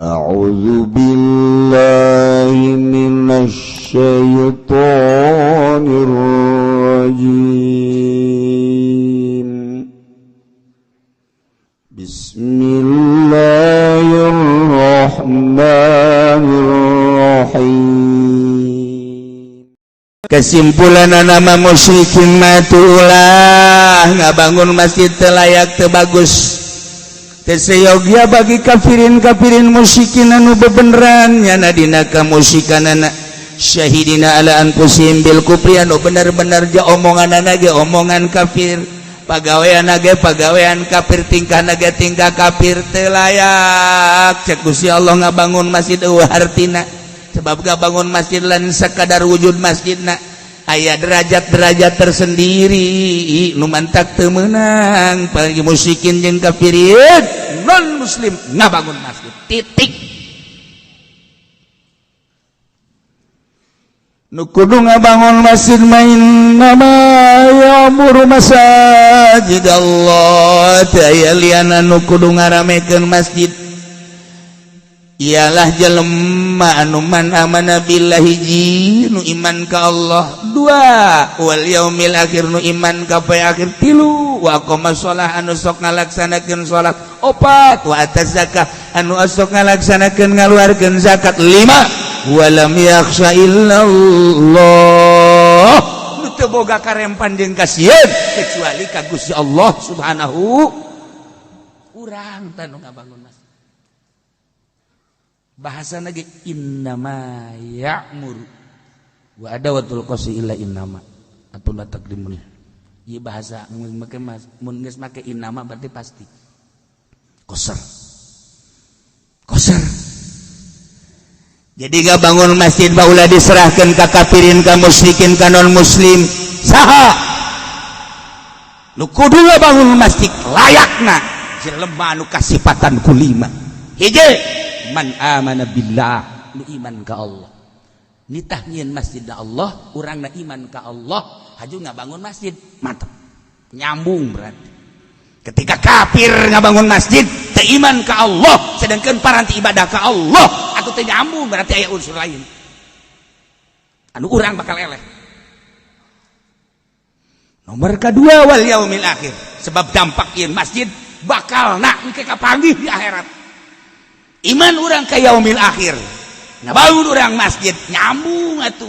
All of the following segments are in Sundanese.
أعوذ بالله من الشيطان الرجيم. بسم الله الرحمن الرحيم. Kesimpulan nama musyrikin matulah ngabangun masjid teu layak, teu bagus, teu seyogia bagi kafirin kafirin musyrikin anu bebeneran nyana dina kamusyrikanana, syahidina ala anfusihim bil kufri, anu bener-bener ja omonganana ge omongan kafir, pagawean ge pagawean kafir, tingkah ge tingkah kafir. Teu layak cek Gusti Allah ngabangun masjid, euweuh hartina, sebab bangun masjid lain sekadar wujud masjidna, aya derajat-derajat tersendiri nu mantak teu meunang bagi musyrikin jeung kafirin non muslim ngabangun masjid, titik. Nu kudu ngabangun masjid main nama ya'muru masajid Allah, teu aya liana nu kudu ngaramekeun masjid ialah jelema anu man amana billahi, hiji, nu iman ka Allah, dua, wal yaumil akhir, nu iman ka poe akhir, tilu, wa aqama shalah, anu sok ngalaksanakeun salat, opat, wa ataz zakah, anu sok ngalaksanakeun ngaluarkeun zakat, lima, walam yakhsha illallah, nu teu boga karempan jeung kasieun kecuali ka Gusti Allah Subhanahu. Urang tah nu ngabangun masjid, bahasa lagi innama ya'muru wa adawatul qasri illa innama atau la taqdimun. Ieu bahasa mun make, mun geus make innama berarti pasti qasar qasar. Jadi gak bangun masjid baula diserahkan ka kafirin, ka musyrikin, ka non muslim. Saha nu kudu bangun masjid layakna? Jelema anu kasipatan ku lima. Hiji, man amana billah, nu iman ka Allah. Nitah nyieun masjid Allah, urangna iman ka Allah, haju ngabangun masjid, mantap, nyambung. Berarti ketika kafir ngabangun masjid teu iman ka Allah, sedangkan paranti ibadah ka Allah, atau teu nyambung, berarti aya unsur lain anu urang bakal eleh. Nomor kedua, wal yaumil akhir, sebab dampak ieu masjid bakal nak engke kapanggih di akhirat. Iman urang ke yaumil akhir, ngabangun urang masjid, nyambung atuh.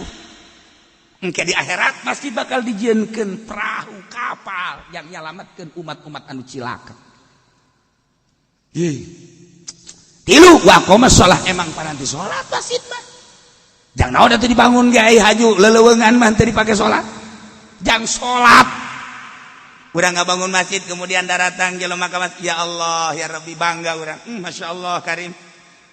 Engke di akhirat masjid bakal dijieunkeun perahu kapal yang nyalamatkeun umat-umat anu cilaka. Ih. Tilu, wa aqama shalah, emang paranti salat masjid mah. Jangan naon atuh dibangun ge, ai haju leleuweungan mah teu dipake salat. Jang salat. Urang ngabangun masjid, kemudian daratang jelema ka masjid, ya Allah ya Rabbi, bangga urang. Masya Allah Karim.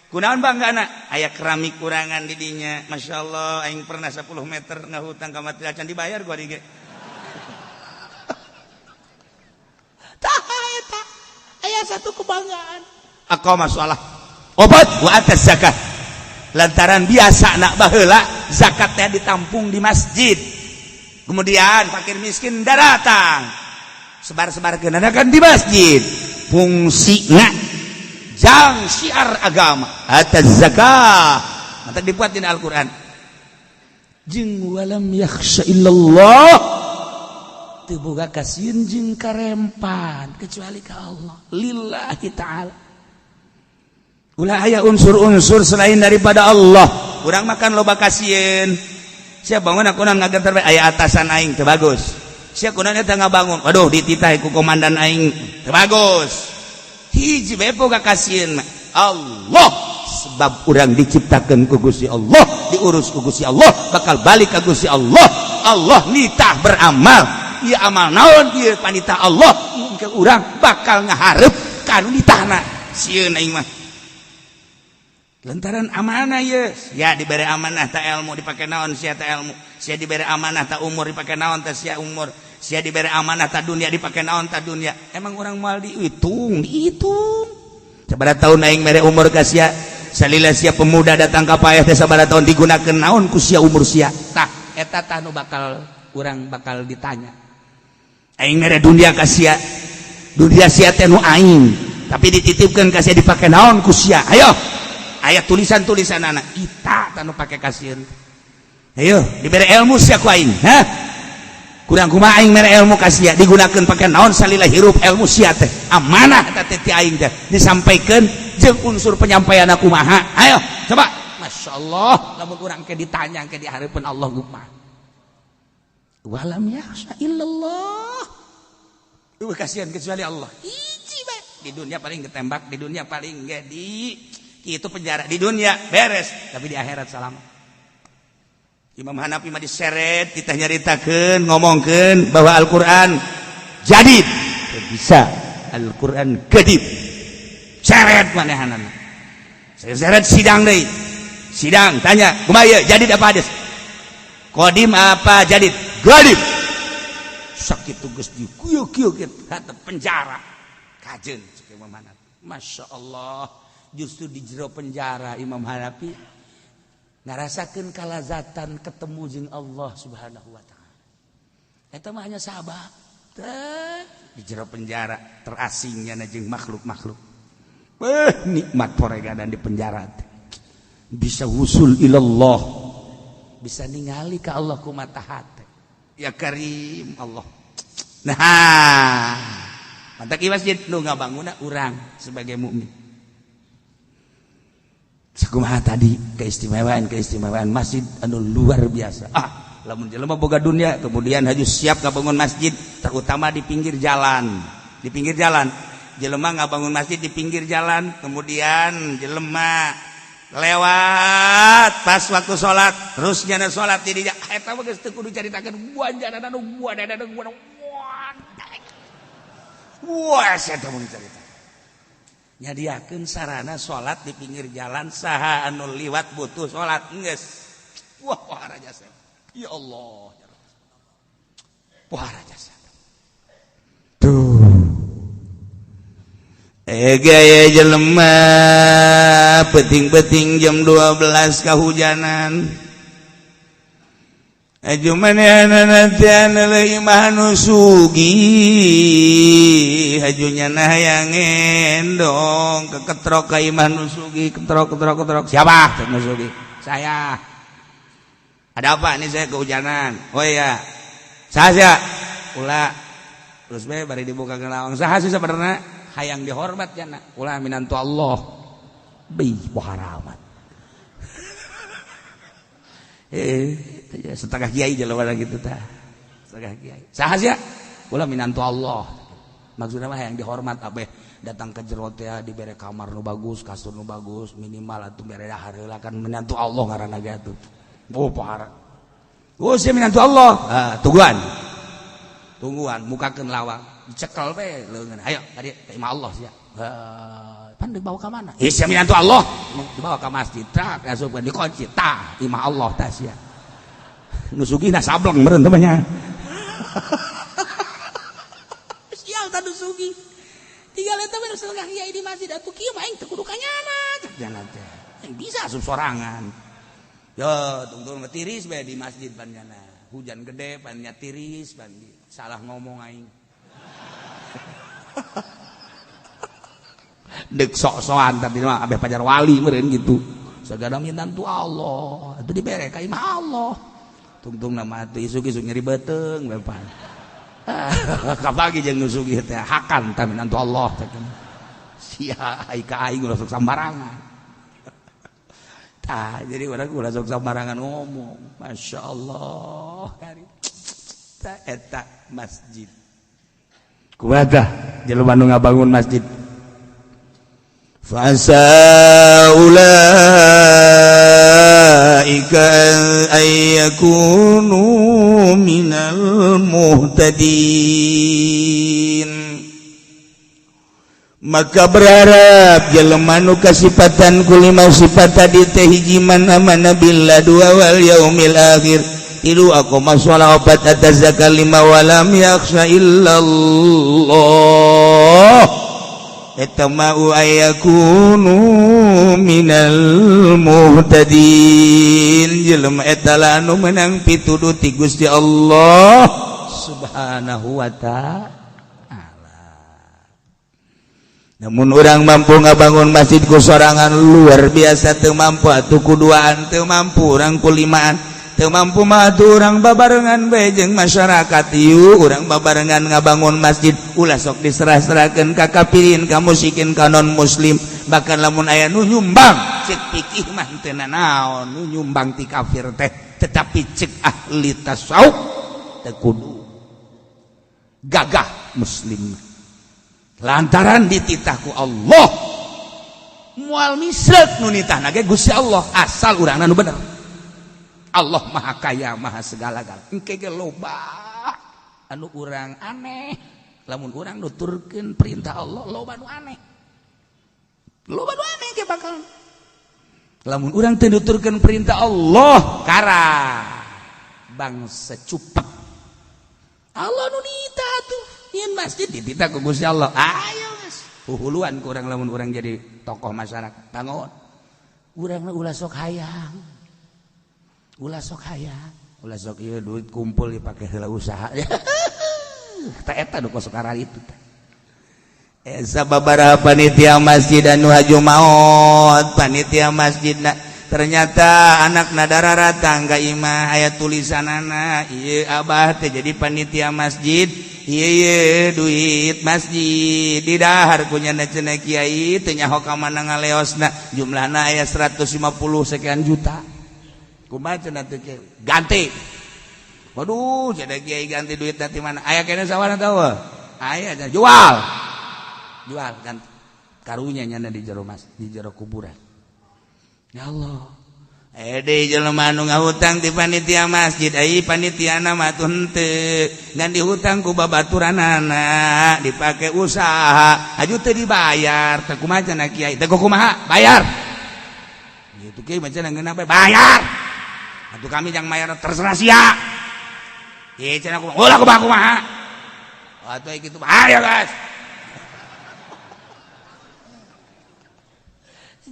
Kunaon bangga na? Aya keramik kurangan di dinya. Masya Allah, aing pernah 10 meter ngahutang ka material can dibayar gua dige. Tah eta aya satu kebanggaan. Aqama shalah. Opat, wa ataz zakat. Lantaran biasa nak baheula zakatnya ditampung di masjid. Kemudian fakir miskin datang. Sebar-sebar kan di masjid. Fungsina jang syiar agama, ataz zakah, maka dibuat di Al-Qur'an. Jeung walam yakhsha illallah, teu boga kasieun jeung karempan kecuali ka Allah, lillahi ta'ala. Ulah aya unsur-unsur selain daripada Allah. Urang makan loba kasieun, siap bangun aku ngageter aya atasan aing, teu bagus. Sia kunaon eta ngabangun? Waduh, dititah ku komandan aing, teu bagus. Hiji bae boga kasieun, Allah, sebab urang diciptakeun ku Gusti Allah, diurus ku Gusti Allah, bakal balik ka Gusti Allah. Allah nitah beramal, ieu amal naon ieu? Panitah Allah. Mungkin urang bakal ngahareup ka nu nitahna. Sieun aing mah lantaran amanah ye. Ya diberi amanah tak ilmu, dipakai naon sia ta ilmu? Sia diberi amanah tak umur, dipakai naon ta sia umur? Sia diberi amanah tak dunia, dipakai naon ta dunia? Emang urang moal dihitung? Dihitung. Sabaraha tahun aing mere umur ka sia? Salila sia pemuda datang ka paeh teh sabaraha tahun? Digunakeun naon ku sia umur sia? Tah eta tah nu bakal urang bakal ditanya. Aing mere dunia ka sia, dunia sia teh nu aing tapi dititipkeun ka sia, dipake naon ku sia? Ayo. Aya tulisan-tulisan anak kita tanu pake kasieun. Ayo dibere ilmu sia ku aing. Hah? Kurang kumaha aing mere ilmu ka sia, digunakeun pake naon salila hirup ilmu sia teh. Amanah eta teh ti aing teh disampaikan jeung unsur penyampaian kumaha. Ayo coba. Masya Allah, lamun urang ke ditanya ke di hareupeun Allah kumaha. Walam yakhsha illallah. Eueuh kasihan kecuali Allah. Hiji bae. Di dunia paling ditembak, di dunia paling ge di itu penjara, di dunia beres, tapi di akhirat selamat. Imam Hanafi mah diseret, kita nyaritakeun, ngomongkeun bahwa Al-Qur'an jadid. Bisa Al-Qur'an qadim. Seret manehanana. Saya seret sidang deui. Sidang tanya, kumaha ieu jadid apa hadis? Qadim apa jadid? Qadim. Sakitu geus di kieu-kieu kieu penjara. Kajeun cek Imam Hanafi. Masya Allah, justru di jero penjara Imam Hanafi ngarasakeun kalazatan ketemu jeung Allah Subhanahu wa taala. Eta mah hanya sahabat. Di jero penjara terasingnya jeung makhluk-makhluk. Beuh, nikmat poregadan di penjara teh. Bisa wusul ilallah. Bisa ningali ka Allah ku mata hati. Ya Karim Allah. Nah, mantak ieu masjid nu ngabangunna urang sebagai mukmin. Sakumaha tadi keistimewaan-keistimewaan masjid anu luar biasa. Ah, lamun jelema boga dunia kemudian haju siap ngabangun masjid, terutama di pinggir jalan. Di pinggir jalan. Jelema ngabangun masjid di pinggir jalan, kemudian jelema lewat pas waktu sholat, terus nyana sholat di dinya eta mah geus teu kudu caritakeun buanjana anu buanjana anu. Wah, eta mun carita. Nyadiakeun sarana salat di pinggir jalan, saha anu liwat butuh salat geus. Wah, wah jasa. Ya Allah. Wah jasa. Tuh. Gaya jelema peting-peting jam 12 kahujanan. Aju manehna imah nu sugih, haju nyana hayang ngendong, keketrok ka imah nu sugih, ketrok ketrok ketrok. Siapa nu sugih? Saya. Ada apa ini? Saya kehujanan. Oh iya, saha? Ulah terus bae bari dibuka ke lawang. Saha sih sebenarnya? Hayang dihormat jana. Ulah minantu Allah. Bih, poharamat. Eh, setengah kiai jelema gitu tah. Setengah kiai. Saha sia? Ulah minantu Allah. Maksudnya mah hayang dihormat abeh datang ke jero teh dibere kamar nu bagus, kasur nu bagus, minimal atuh bere dahar heula, kan minantu Allah ngaranna ge atuh. Oh, pohara. Oh, sia minantu Allah. Ah, tungguan. Tungguan, mukakeun lawang. Dicekel we leungeun. Ayo, tadi ka imah Allah sia. Pan dibawa ka mana? Ih, sia minantu Allah. Dibawa ke masjid, tak asup dikunci, tah imah Allah tah sia. Nu sugihna sableng meureun teh nya. Sial tah nu sugih. Tinggal eta we setengah kiai di masjid atuh kieu mah aing teu kudu kanyana cek jana teh. Aing bisa asup sorangan. Yo, tungtung tiris bae di masjid pan nyana. Hujan gede pan nya tiris pan salah ngomong aing. Dek sok-sokan tapi mah abeh pajar wali meureun gitu. Sagala minantu Allah, atuh dibere ka imah Allah. Tungtung nama atuh isuk-isuk nyeri beuteung we pan. Kapagi jeung nu sugih teh hakan tah minantu Allah teh. Sia ai ka aing ulah sok sambarangan. Tah jadi urang ulah sok sambarangan ngomong. Masya Allah. Tah eta masjid. Kumaha tah jelema nu ngabangun masjid? Fasa ulaika an yakunu minal muhtadin. Maka berharap jelema nu kasipatan ku lima sifat tadi teh, hiji man amana billah, dua wal yaumil akhir, tilu aqama shalah, opat ata zakat, lima walam yakhsha illallah, eta mau ayakunu minal muhtadin. Jelema eta lah anu menang pituduh ti Gusti Allah Subhanahu wa ta'ala. Namun orang mampu ngabangun masjid ku sorangan luar biasa teu mampu atuh ku duaan teu mampu urang ku limaan teu mampu mah atuh urang babarengan bae jeung masyarakat ieu urang babarengan ngabangun masjid ulah sok diserah-serahkeun ka kafirin ka musyrikin ka non muslim bahkan lamun aya nu nyumbang cek fikih mah teu nanaon nu nyumbang ti kafir teh tetapi cek ahli tasawuf teu kudu gagah muslim lantaran dititahku Allah mual misrek nu nitahna ge Gusti Allah asal urangna nu bener. Allah maha kaya maha segala-gala engke ge loba anu urang aneh lamun urang nuturkeun perintah Allah loba nu aneh loba nu aneh ge bakal lamun urang teu nuturkeun perintah Allah kara bangsa cupek Allah nu nitah tuh yin masjid dititah ku Gusti Allah ayo geus huhuluan ku urang lamun urang jadi tokoh masyarakat bangun urang ulah sok hayang ulah sok hayang ulah sok ieu duit kumpul dipake heula usaha tah eta nu kos itu teh sababaraha panitia masjid anu haju maot panitia masjidna ternyata anak nadara ratang ka imah aya tulisanana ieu abah teh jadi panitia masjid ieu duit masjid didahar ku nyana cenah kiai teu nyaho ka mana ngaleosna jumlahna aya 150 sekian juta kumaha cenah teh ganti waduh cenah kiai ganti duit ti mana aya keneh sawarna tahu aya jual jual ganti karunya nyana di jero mas di jero kuburan ya Allah deui jelema anu ngahutang ti panitia masjid ai panitiana mah tuh henteu ngan dihutang ku babaturanana dipake usaha aju teu dibayar teh kumaha cenah kiai teh kumaha bayar gitu kiai mah cenah ngeunah bae bayar atuh kami jang mayar terserah sia ieu cenah kumaha ulah kumaha kumaha atuh kitu ayo guys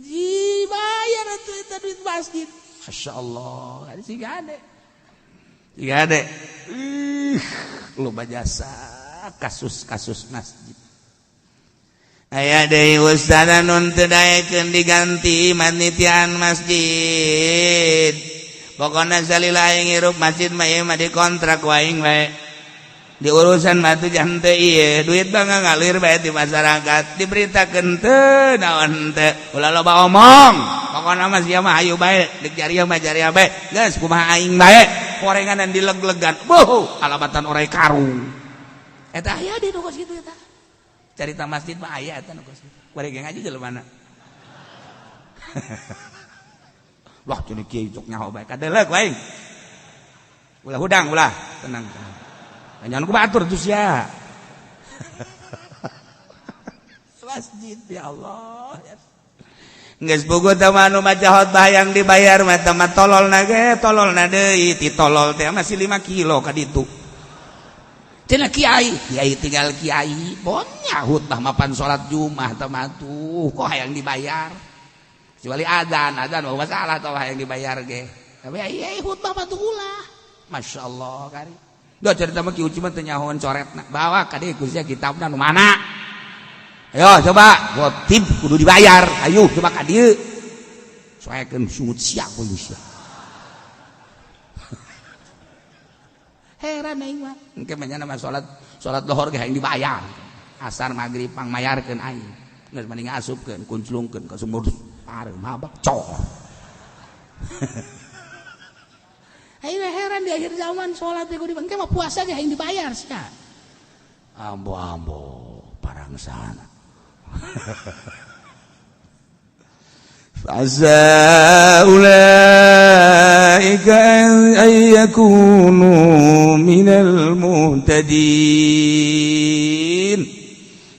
dibayar atuh eta duit masjid. Masya Allah, sih gade, gade. Ih, loba jasa kasus-kasus masjid. Aya deui ustaz anu teu daekeun diganti panitiaan masjid. Pokona salila aing hirup masjid mah ieu mah dikontrak ku aing bae. Di urusan mah teu jangan teu ieu, duit mah ngalir bae di masyarakat, diberitakeun teu naon teu, ulah loba omong. Pokona mah sia mah hayu bae, deuk jariah mah jariah bae. Geus kumaha aing bae, korenganan dileg-legan. Buh, alabatan orai karung. Eta aya di nu kos kitu eta. Carita masjid mah aya eta nu kos kitu. Bari ge ngaji jelema mana. Wah, cenah kiai cok nyaho bae kadeleuk aing. Ulah hudang ulah, tenang. Jangan ku batur tuh sia. Masjid ya Allah. Geus bogo teh mah anu maca khotbah yang dibayar mah teh mah tololna ge tololna deui ti tolol teh masih 5 kilo ka ditu. Cenah kiai, kiai tinggal kiai, bonya khutbah mapan salat Jumat teh mah tuh kok hayang dibayar. Kecuali adzan, adzan mah masalah teh hayang dibayar ge. Tapi ai khutbah mah tuh ulah. Masya Allah kari. Duh cerita mah Ki Uci mah teu nyahoan coretna. Bawa ka dieu ku sia kitabna nu mana? Ayo coba, khotib kudu dibayar. Ayo coba ka dieu. Soekeun sungut sia kudu sia. Heran aing mah. Engke mah nya mah salat salat lohor ge hayang dibayar. Asar magrib pangmayarkeun aing. Geus mending asupkeun, kunclungkeun ka sumur pareum mabak cor. Aing heran di akhir zaman sholat teh kudu engke mah puasa ge hayang dibayar sia. Ambo-ambo parangsana. Fa ulaika ay yakunu minal muhtadin.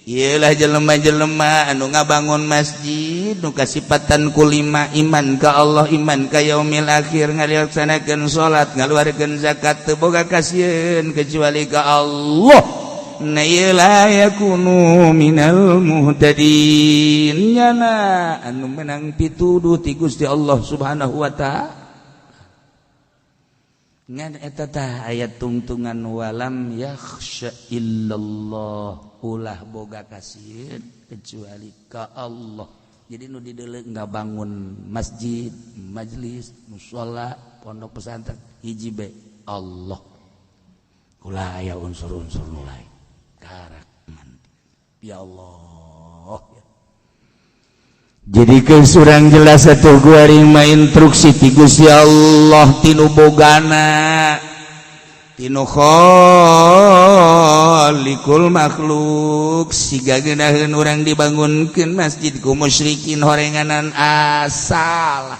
Iyalah jelema-jelema anu ngabangun masjid nu kasipatan ku lima iman ka Allah, iman ka yaumil akhir, ngalaksanakeun salat, ngaluarkeun zakat, teu boga kasieun kecuali ka Allah. Na iyalah yakunu minal muhtadin nyana anu menang pituduh ti Gusti Allah Subhanahu wa ta'ala. Ngan eta tah ayat tungtungan walam yakhsha illallah, ulah boga kasieun Kecuali ka Allah. Jadi nu dideuleu ngabangun masjid, majelis, musholla, pondok pesantren hiji be Allah. Ulah aya unsur-unsur nu lain. Karak ya Allah. Jadi kesurang jelas satu guaring mah instruksi ti Gusti Allah tinu bogana tinu khaliqul makhluk siga geunaheun urang dibangunkeun masjid ku musyrikin horenganan asal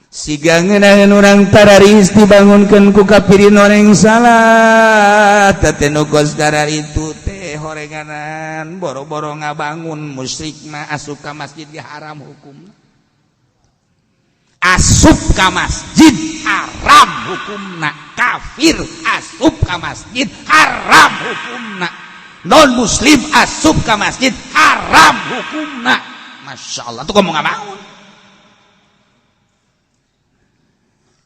siga ngeunaheun urang tararis dibangunkeun ku kafirin horeng salah teh nu kos itu teh horenganan boro-boro ngabangun musyrik mah asup ka masjid ge haram hukumna. Asup ka masjid haram hukumna, kafir asup ka masjid haram hukumna, non muslim asup ka masjid haram hukumna. Masya Allah tuh ngomong ngabangun.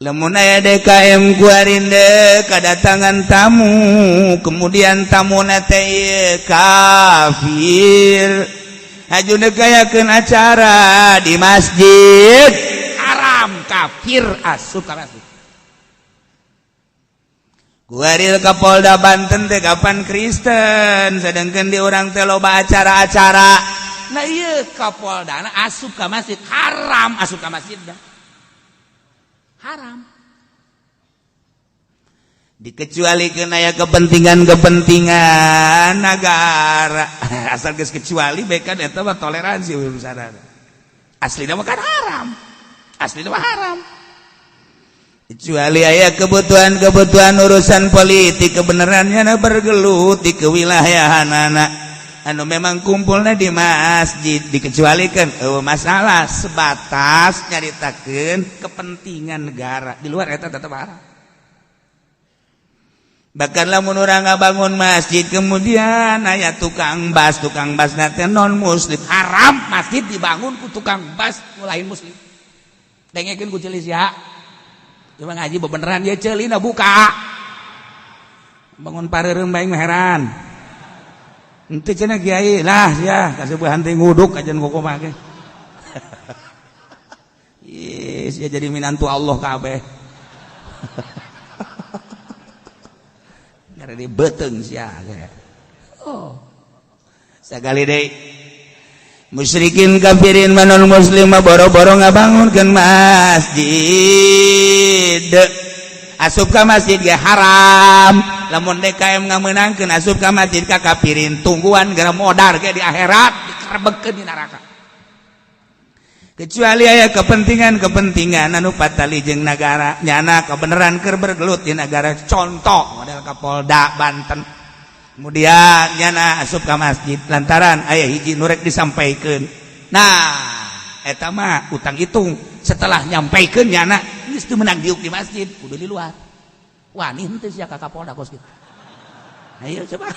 Lamun aya DKM kuarinde kedatangan tamu, kemudian tamuna teh kafir, haju negayakeun acara di masjid haram, kafir asup ka masjid. Kuaril ka Polda Banten teh kapan Kristen, sedangkan di urang teh loba acara-acara. Nah ieu Kapoldana asup ka masjid haram, asup ka masjid dah. Haram. Dikecualikan aya kepentingan-kepentingan negara. Asal geus kecuali bekan eta mah toleransi urusanana. Aslina mah kan haram. Aslina mah haram. Kecuali aya kebutuhan-kebutuhan urusan politik kebenarannya na bergelut di kewilayahanana. Anu memang kumpulnya di masjid dikecualikan masalah sebatas nyaritakeun kepentingan negara di luar eta tetep haram. Bahkan lamun urang ngabangun masjid kemudian aya tukang bas teh non muslim haram, masjid dibangun ku tukang bas nu lain muslim. Dengekeun ku ceuli sia. Cuma ngaji bebeneran ye ceulina buka. Bangun pareureum bae mah heran. Henteu cenah kiai lah sia kasepuhan teh nguduk ajan kumaha ge. Ih, sia jadi minantu Allah kabeh. Gara di beuteung sia ge. Oh. Sagali deui. Musyrikin kafirin manon muslim boro-boro ngabangunkeun masjid. Asup ka masjid ge haram. Lamun DKM ngamenangkeun asup ka masjid ka kafirin tungguan gara modar ge di akhirat dikerebegkeun di neraka. Kecuali aya kepentingan-kepentingan anu patali jeung nagara nyana kebenaran keur bergelut di nagara, contoh model Kapolda Banten. Kemudian nyana asup ka masjid lantaran aya hiji nu rek disampaikeun. Nah, eta mah utang hitung setelah nyampaikeun nyana geus teu meunang diuk di masjid kudu di luar. Wani henteu sia ka Kapolda kos kitu. Ayo coba.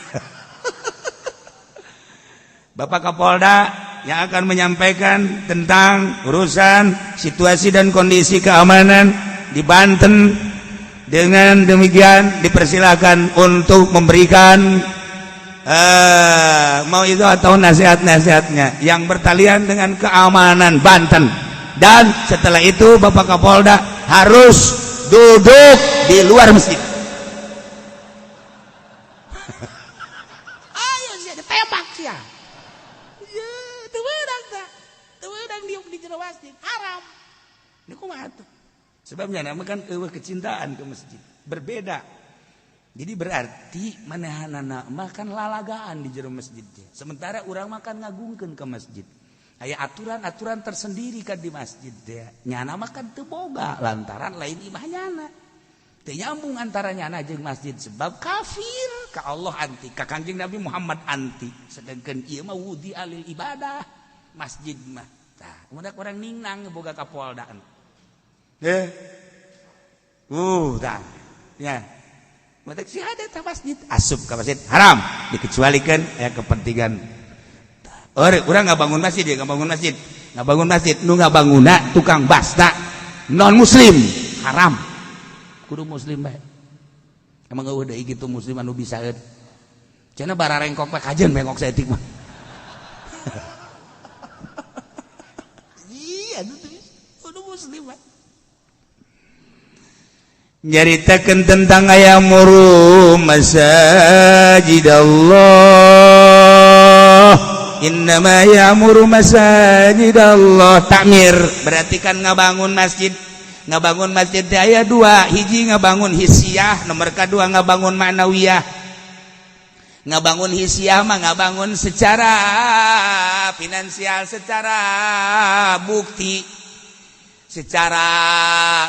Bapak Kapolda yang akan menyampaikan tentang urusan situasi dan kondisi keamanan di Banten. Dengan demikian dipersilakan untuk memberikan mau itu atau nasihat-nasihatnya yang bertalian dengan keamanan Banten. Dan setelah itu Bapak Kapolda harus duduk di luar masjid. Ayo sia ditembak sia. Ye, teu meunang tah. Teu meunang diuk di jero masjid, haram. Ini kumaha tuh? Sebabnya nama kan eueuh kecintaan ke masjid, berbeda. Jadi berarti manehanana mah kan lalagaan di jero masjid. Sementara urang mah kan ngagungkeun ke masjid. Aya aturan-aturan tersendiri kan di masjid teh. Nyana mah kan teu boga lantaran lain imah nyana. Teu nyambung antara nyana jeung masjid sebab kafir ka Allah anti, ka Kangjeng Nabi Muhammad anti. Sedangkan ieu mah wudi alil ibadah masjid mah. Tah, kemudian orang ningnang boga kapoldaan. Tah. Ya. Matak si ada tah masjid, asup ka masjid haram dikecualikan aya kepentingan. Urang ngabangun masjid ya, ngabangun masjid. Ngabangun masjid nu ngabanguna tukang basta non muslim haram. Kudu muslim bae. Emang eueuh deui kitu muslim anu bisaeun. Cenah bararengkok mah kajeun bengkok saeutik mah. Iya, kudu muslim. Nyaritakeun tentang ayamuru masajid Allah. Innama ya'muru masajid Allah. Takmir berarti kan ngabangun masjid. Ngabangun masjid teh aya dua, hiji ngabangun hissiyah, nomor kedua ngabangun ma'nawiyah. Ngabangun hissiyah mah ngabangun secara finansial, secara bukti, secara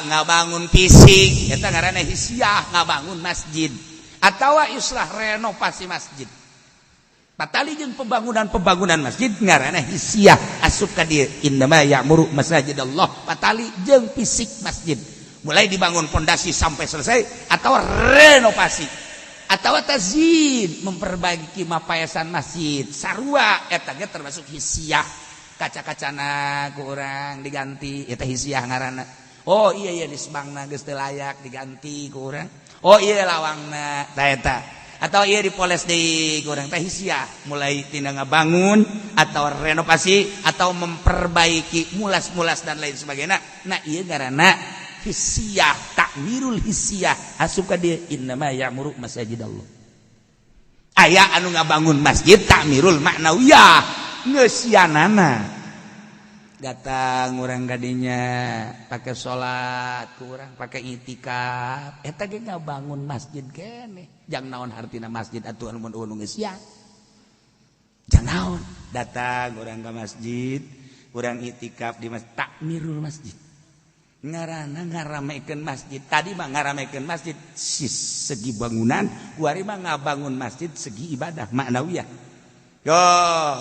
ngabangun fisik, eta ngaranna hissiyah, ngabangun masjid atawa islah renovasi masjid. Patali jeung pembangunan-pembangunan masjid ngaranna hissiyah, asup ka dieu innama ya'muru masajid Allah. Patali jeung fisik masjid, mulai dibangun pondasi sampai selesai atau renovasi atau tazyin, memperbaiki mapayasan masjid, sarua eta ge termasuk hissiyah. Kaca-kacana kurang diganti, eta hissiyah ngaranna. Oh iya iya, disbangna geus teu layak diganti ku urang. Oh iya, lawangna ta eta, atau iya dipoles deui ku urang, teh hissiyah. Mulai tina ngabangun atau renovasi atau memperbaiki mulas-mulas dan lain sebagainya. Nah, iya ngaranna hissiyah, takmirul hissiyah asup ka dieu innama ya'muru masajid Allah. Aya anu ngabangun masjid takmirul maknawiyah, ngeusianana datang urang kadinya pakai salat, kurang pakai itikaf, eta ge ngabangun masjid keneh. Jang naon hartina masjid atuh anu mun ngeusian? Jang naon datang urang ke masjid, urang itikaf di masjid? Takmirul masjid ngaranna, ngaramekeun masjid. Tadi mah ngaramekeun masjid segi bangunan, kuari mah ngabangun masjid segi ibadah maknawiyah. Yo,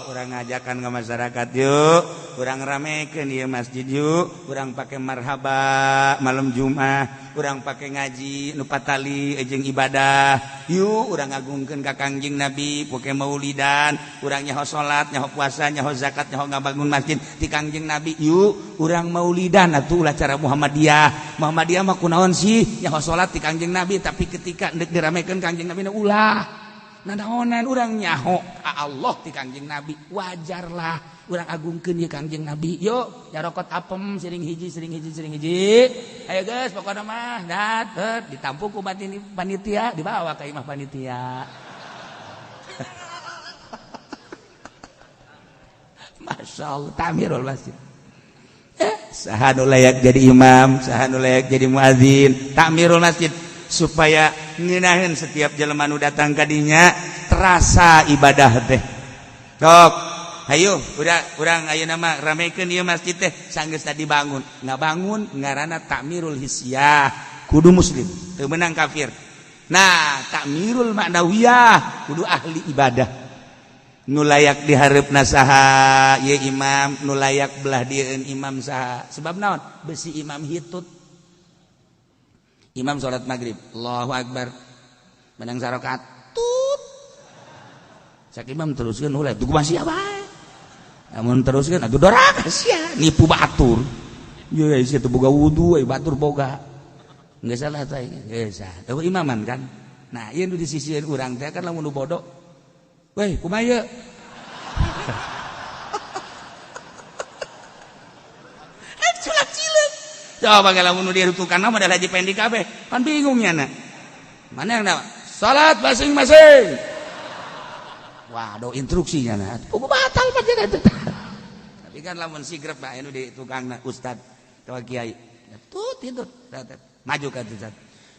urang ngajakan ke masyarakat, yuk urang ramekeun ieu masjid, yuk urang pakai marhaba malam Jumat, urang pakai ngaji nu patali jeung ibadah, yuk urang ngagungkeun ka Kangjeng Nabi pakai maulidan, urang nyaho salat, nyaho puasa, nyaho zakat, nyaho ngabangun masjid di Kangjeng Nabi, yuk urang maulidan atuh, ulah cara Muhammadiyah. Muhammadiyah mah kunaon sih, nyaho salat di Kangjeng Nabi, tapi ketika ndek diramekeun Kangjeng Nabi ulah. Nanaonan urang nyaho ka Allah ti Kangjeng Nabi, wajarlah urang agungkeun ye Kangjeng Nabi. Yuk jarokot apem siring hiji, siring hiji, siring hiji, ayo guys, pokoknya mah dat ditampung ku panitia, dibawa ke imah panitia. Masya Allah, tamirul masjid. Saha nu layak jadi imam, saha nu layak jadi muazin, takmirul masjid supaya ngeunaheun setiap jelema nu datang ka dinya terasa ibadah teh. Tok, hayu udah urang ayeuna mah ramekeun ieu masjid teh sanggeus tadi bangun. Ngabangun ngaranna takmirul hissiyah, kudu muslim, teu meunang kafir. Nah, takmirul maknawiyah kudu ahli ibadah. Nu layak dihareupna saha ieu imam, nu layak belah dieun imam saha. Sebab naon? Besi imam hitut. Imam salat maghrib, Allahu akbar, menang sarokat, tut. Cak imam teruskeun ulah, tuh masih bae. Lamun teruskeun atuh doraka sia, nipu batur. Ye sia teu boga wudu, ai batur boga. Geus salah teh, geus sah. Eueuh imaman kan. Nah, ieu nu di sisieun urang teh kan lamun nu bodoh. Weh, kumaha ieu? Culak cileuk. Coba lamun nu dirutukan mah adalah haji pendi kabeh. Kan bingung nya na. Mana yang nama? Salat masing-masing. Waduh, instruksinya nah. Pugu batal panjenengan eta. Tapi kan lamun sigrep bae nu di tukangna ustad atawa kiai. Tut tidur. Maju ka ustad.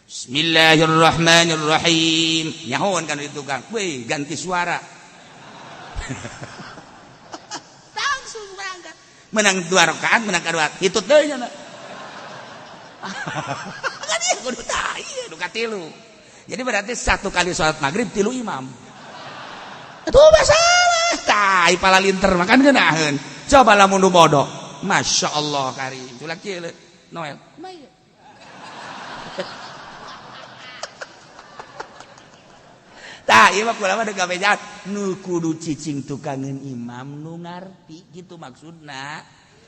Bismillahirrahmanirrahim. Nyahoan kan di tukang. Weh, ganti suara. Langsung berangkat. Menang 2 rakaat, menang kedua. Hitut deui nya. Kan ieu kudu tah ieu nu katilu. Jadi berarti satu kali sholat maghrib 3 imam. Itu masalah. Tai pala linter makan geunaheun. Coba lamun nu bodoh. Masya Allah karim. Culak kieu Noel. Kumaha? Tah ieu mah kula mah deuk gawe nu kudu cicing tukangeun imam nu ngarti gitu maksudna.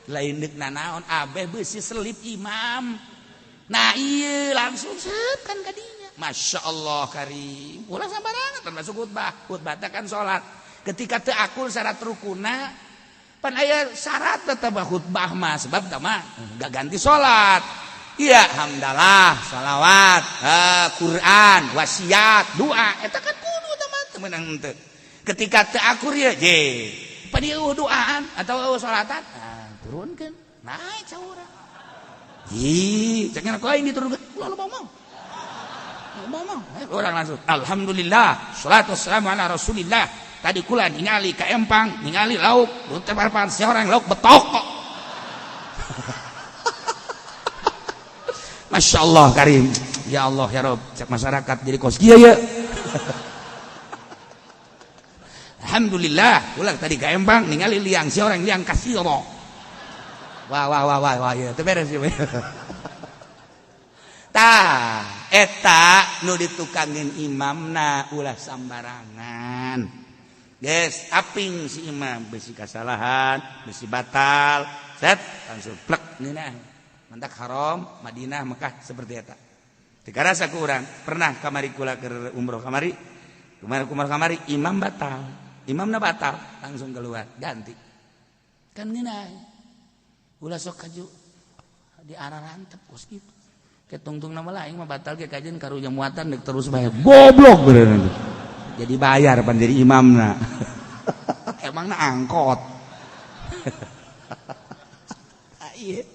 Lain deuk nanaon abeh beusi selip imam. Nah iya langsung set kan kadinya. Masya Allah karim. Ulah sambarangan termasuk khutbah. Khutbah teh kan salat. Ketika teu akur syarat rukuna, pan aya syarat tetep khutbah mah, sebab tah mah gak ganti salat. Iya, hamdalah, salawat, Quran, wasiat, doa, eta kan kudu tah mah teu meunang henteu. Ketika teu akur ya, je pan ieu doaan atau salatan, nah, turunkeun, naik saurang. Ih, cek ku aing diturunkeun, ulah loba omong. Loba omong. Orang langsung, alhamdulillah, salatu wassalamu ala Rasulillah. Tadi kula ningali ka empang, ningali lauk, teu parpan seorang lauk betok kok. Masya Allah karim. Ya Allah ya Rob, cek masyarakat jadi kos kieu ya. Alhamdulillah, ulah tadi ka empang ningali liang seorang liang kasih Allah. Wah wah wah wah wah ya, teu beres ieu. Tah, eta nu ditukangin imamna ulah sambarangan. Guys, aping si imam besi kesalahan, besi batal, set langsung plek ngeunah. Mantak haram, Madinah, Mekah seperti eta. Teu karasa ku urang, pernah kamari kula keur umroh kamari, kemarin umroh kamari imam batal. Imamna batal, langsung keluar, ganti. Kan ngeunah. Ulah sok kaju di arah rantep kos gitu. Ketungtung nama lain mah batal ge kajian karunya muatan dek terus bayar. Goblok beneran. Jadi bayar pan jadi imamna. Emangna angkot. Iya.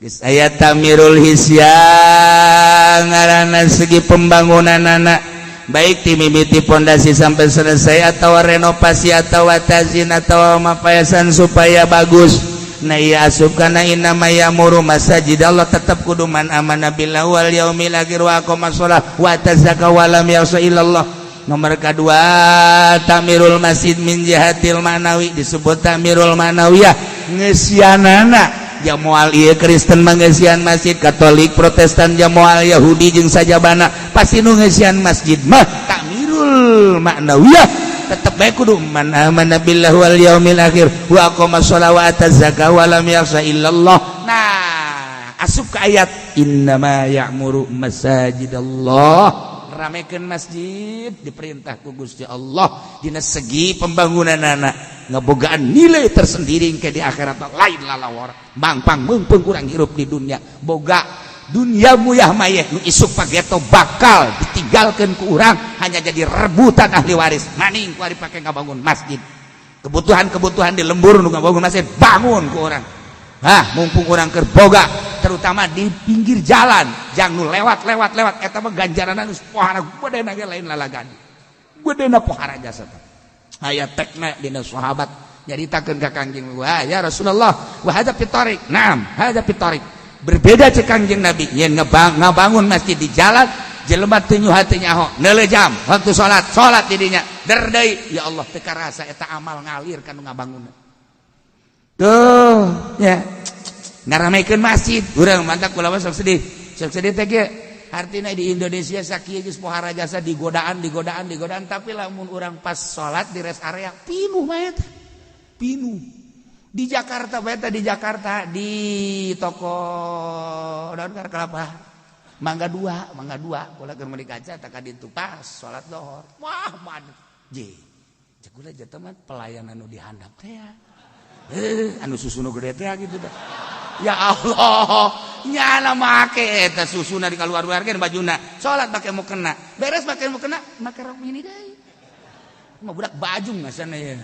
Geus aya tamirul hisyang ngaranna segi pembangunan anak baik ti mimiti pondasi sampai selesai atau renovasi atau tazin atau mapayasan supaya bagus. Nah iya asup kana innama ya'muru masajid Allah tetap kudu man amana billahi wal yaumil akhir wa aqama shalah wa atazaka wa lam yakhsha illallah. Nomor kedua tamirul masjid min jihatil ma'nawi, disebut tamirul ma'nawiyah ngeusianana. Ja moal ieu Kristen mangeusian masjid, Katolik, Protestan, ja moal Yahudi jeung sajabana pasti nu ngeusian masjid mah tamirul ma'nawiyah. Tetep bae kudu man amana billahi wal yaumil akhir wa aqama shalah wa ataz zakah wa lam yakhsha illallah. Nah, asup ke ayat innama ya'muru masajidallah, ramekeun masjid diperintah ku Gusti Allah dina segi pembangunan anak ngebogaan nilai tersendiri ke di akhirat lain lalawar mangpang meungpeung kurang hirup di dunia boga dunia muyah mayeh nu isuk pageto bakal ditinggalkan ku urang hanya jadi rebutan ahli waris maning ku ari pake ngabangun masjid kebutuhan-kebutuhan di lembur nu ngabangun masjid bangun ku urang. Hah, mumpung urang keur boga terutama di pinggir jalan jang nu lewat lewat lewat eta mah ganjaran geus pohara bedena ge lain lalagan bedena pohara jasa aya tekna dina sahabat nyaritakeun ka Kangjeng, wah ya Rasulullah wa hadza fi tariq, naam hadza fi tariq. Berbeda cek Kangjeng Nabi yen ngabangun masjid di jalan jelema teu nyuha teu nyaho neuleuh jam waktu salat salat di dinya der deui ya Allah teu karasa eta amal ngalir ka nu ngabangunna tuh nya ngaramekeun masjid urang mantak kula mah sok sedih teh kieu artina di Indonesia sakieu geus pohara jasa digodaan digodaan digodaan tapi lamun urang pas salat di rest area pinuh mah eta pinuh. Di Jakarta beta di Jakarta di toko daun kelapa Mangga dua kula keur meuli kaca tak ditu pas salat lohor wah man je cek kula jatuh mah pelayanan nu dihandap teh ya anu susuna gede teh gitu dah ya Allah nyana make eta susuna di kaluar-luarkeun bajuna salat make mau kena beres make mau kena make rok mini deui mah budak bajung ngasana ya.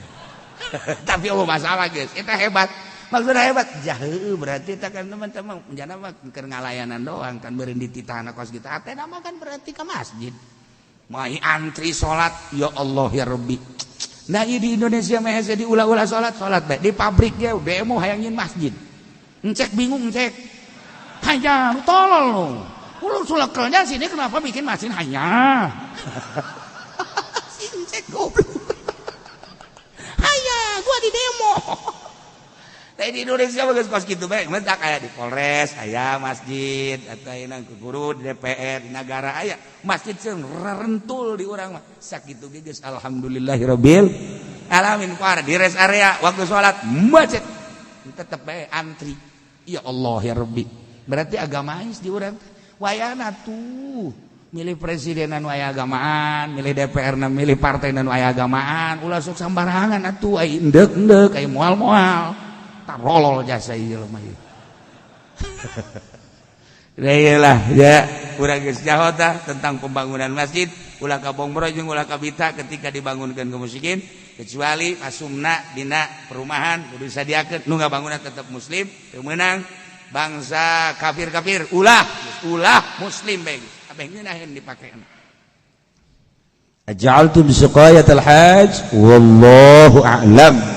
Tapi oh masalah guys, kita hebat. Maksudnya hebat. Jaheu berarti kita kan teman-teman menjana mah keur ngalayanan doang kan beureun dititahna kos kitu. Ate nama kan berarti ke masjid. Mai antri salat ya Allah ya Rabbi. Nah ieu di Indonesia mah hese diulah-ulah salat, salat bae. Di pabrik ge demo hayang nyieun masjid. Encek bingung encek. Hanya tolol lu. Lu sulakelnya sini kenapa bikin masjid hanya? Si encek goblok. Hanya gua di demo. Tapi di Indonesia bagus kos gitu bae, mentak aya di Polres, aya masjid atau ayeuna ke guru di DPR di negara aya masjid sing rentul di urang mah. Sakitu ge geus alhamdulillahirabbil alamin. Par di rest area waktu salat macet tetep bae antri. Ya Allah ya Rabbi. Berarti agamais di urang. Wayana tuh. Milih presiden anu aya agamaan, milih DPR na, milih partai anu aya agamaan. Ulah sok sambarangan atuh, ai endek-endek, ai moal-moal. Tarolol jasa ieu mah ieu. Lah ya, urang geus nyaho tah tentang pembangunan masjid. Ulah ka Bongbro jeung ulah ka Bita ketika dibangunkeun ke musikin, kecuali asumna dina perumahan kudu disadiakeun. Nu ngabangunan tetep muslim, teu meunang bangsa kafir-kafir, ulah, ulah, muslim bae abeh ngeunaheun dipake. Aj'altum siqayatal hajj, wallahu a'lam.